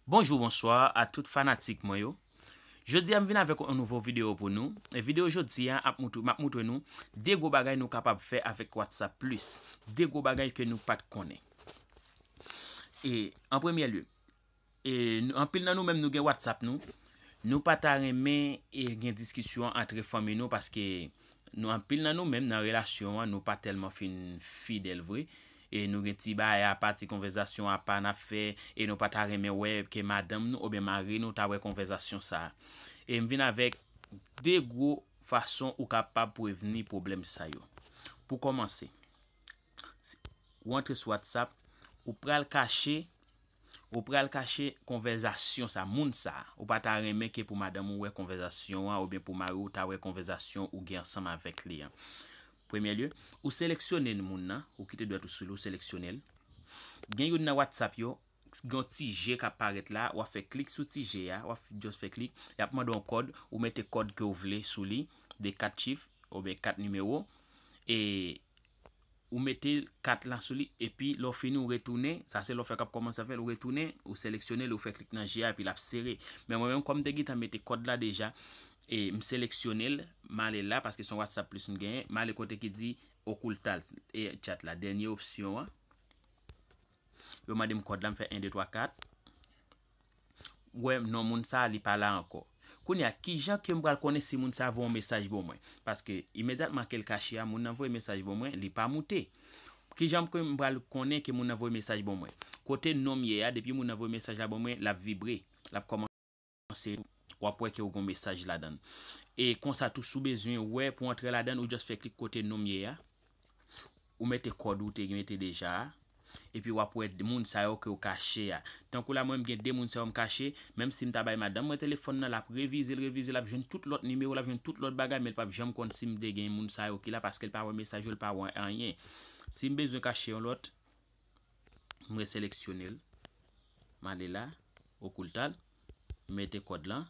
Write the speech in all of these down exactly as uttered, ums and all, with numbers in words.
Bonjou, bonswa a tout fanatik mwen yo. Jodi a m vin avèk yon nouvo videyo pou nou. E videyo jodi a ap moutre, m ap moutre nou de gwo bagay nou kapab fè avèk WhatsApp Plus. De gwo bagay ke nou pa t konnen. E an premye lye, e, nou, anpil nan nou menm nou gen WhatsApp nou. Nou pa ta renmen e, gen diskisyon antre fanmi nou paske nou anpil nan nou menm nan relasyon an nou pa tèlman fin fidèl vre. E nou gen ti bagay apa, ti konvèsasyon apa n ap fè e nou pa ta renmen wè ke madanm nou oubyen mari nou ta wè konvèsasyon sa a. E m vin avèk de gwo fason ou kapab prevni pwoblèm sa yo. Pou kòmanse, ou antre sou WhatsApp, ou pral kache, ou pral kache konvèsasyon sa, moun sa. Ou pa ta renmen ke pou madanm ou wè konvèsasyon an oubyen pou mari ou ta wè konvèsasyon ou gen ansanm avèk li an. Premye lye, ou seleksyone moun nan, ou kite dwèt ou sou li, ou seleksyone l. Gen youn nan WhatsApp yo, gen yon ti je k ap parèt la, w ap fè klik sou ti je a, w ap just fè klik, y ap mande w yon kòd, ou mete kòd ke w vle sou li, de kat chif oubyen kat nimewo, e ou mete kat la sou li, epi lè w fini ou retounen, sa se lè w fè k ap kòmanse fè l, ou retounen, ou seleksyone l, ou fè klik nan je a, epi l ap sere. Men mwen menm, kòm m te gentan mete kòd la deja, e m seleksyone l, m ale la, paske se yon WhatsApp Plus m genyen, m ale kote ki di ocultar, e chat la, dènye opsyon an. Yo mande m kòd la, m fè en, de, twa, kat. Wè non moun sa a, li pa la ankò. Kounye a, kijan ke m pral konnen si moun sa a voye yon mesaj ban mwen? Paske imedyatman ke l kache a, moun nan voye mesaj ban mwen, li pa moute. Kijan ke m pral konnen ke moun nan voye mesaj ban mwen? Kote non m ye a, depi moun nan voye mesaj la ban mwen, l ap vibre. L ap kòmanse, w ap wè ke w gen yon mesaj ladan l. E konsa tou, si w bezwen wè pou antre ladan l, ou just fè klik kote non m ye a. Ou mete kòd ou te mete deja a. Epi w ap wè moun sa yo ke w kache a. Tankou la, mwen, m gen de moun sa yo m kache. Menm si m ta bay madanm mwen telefòn nan, l ap revize l, revize l, l ap jwenn tout lòt nimewo, l ap jwenn tout lòt bagay, men l p ap janm konn si m te gen moun sa yo ki la, paske l pa wè mesaj yo, l pa wè anyen. Si m bezwen kache yon lòt, m reseleksyone l. M ale la, ocultar, m mete kòd lan.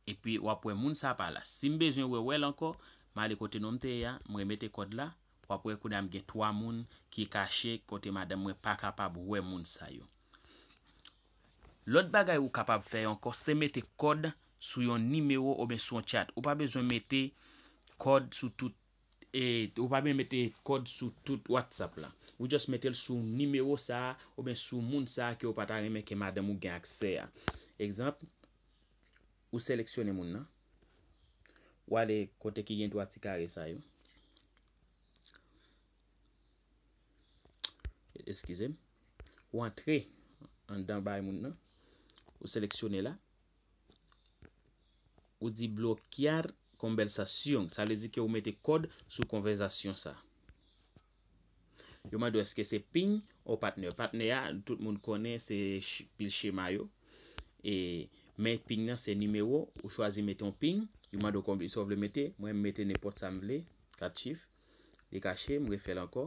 Epi w ap wè moun sa a pa la. Si m bezwen wè, wè l ankò, m ale kote non m te ye a, m remete kòd la. W ap wè kounye a m gen twa moun ki kache kote madanm mwen pa kapab wè moun sa yo. Lòt bagay ou kapab fè ankò, se mete kòd sou yon nimewo oubyen sou yon chat. Ou pa bezwen mete kòd sou tout, e, ou pa bezwen mete kòd sou tout WhatsApp la. Ou just mete l sou nimewo sa a oubyen sou moun sa a ke w pa ta renmen ke madanm ou gen aksè a. Egzanp, ou seleksyone moun nan. Ou ale kote ki gen twa ti kare sa yo. Eskize m. Ou antre anndan bay moun nan. Ou seleksyone la. Ou di bloquear conversación. Sa vle di ke ou mete kòd sou konvèsasyon sa. Yo mande w èske se ping ou patnè. Patnè a, tout moun konnen se ch-, pil chema yo. E, men ping nan se nimewo, ou chwazi mete yon ping. Yo mande w konbyen sa w vle mete. Mwen, m mete nenpòt sa m vle. Kat chif. Li kache, m refè l ankò.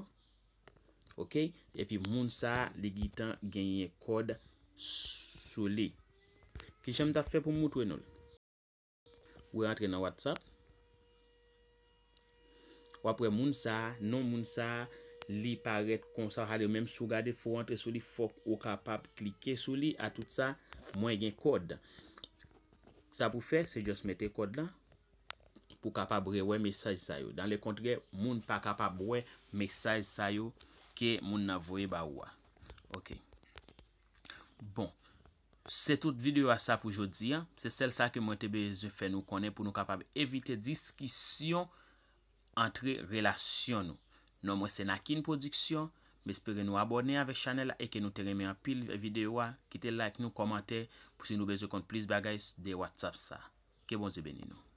Oke? Epi moun sa a, li gentan genyen kòd sou li. Kijan m t ap fè pou m moutre nou l? Ou rantre nan WhatsApp. W ap wè moun sa a, non moun sa a, li parèt konsa. Sa vle di menm si w gade fò w antre sou li, fòk ou kapab klike sou li. A tout sa, mwen gen kòd. Sa pou fè, se just mete kòd lan pou w kapab rewè mesaj sa yo. Dan le kontrè, moun pa kapab wè mesaj sa yo ke moun nan voye ba ou a. Oke. Bon, se tout videyo a sa pou jodi a. Se sèl sa ke mwen te bezwen fè nou konnen pou nou kapab evite diskisyon antre relasyon nou. Non mwen se Nakin Production. M espere nou abòne avèk chanèl la e ke nou te renmen anpil videyo a. Kite like nou, kòmantè pou si nou bezwen konn plis bagay s-, de WhatsApp sa. Ke Bondye beni nou.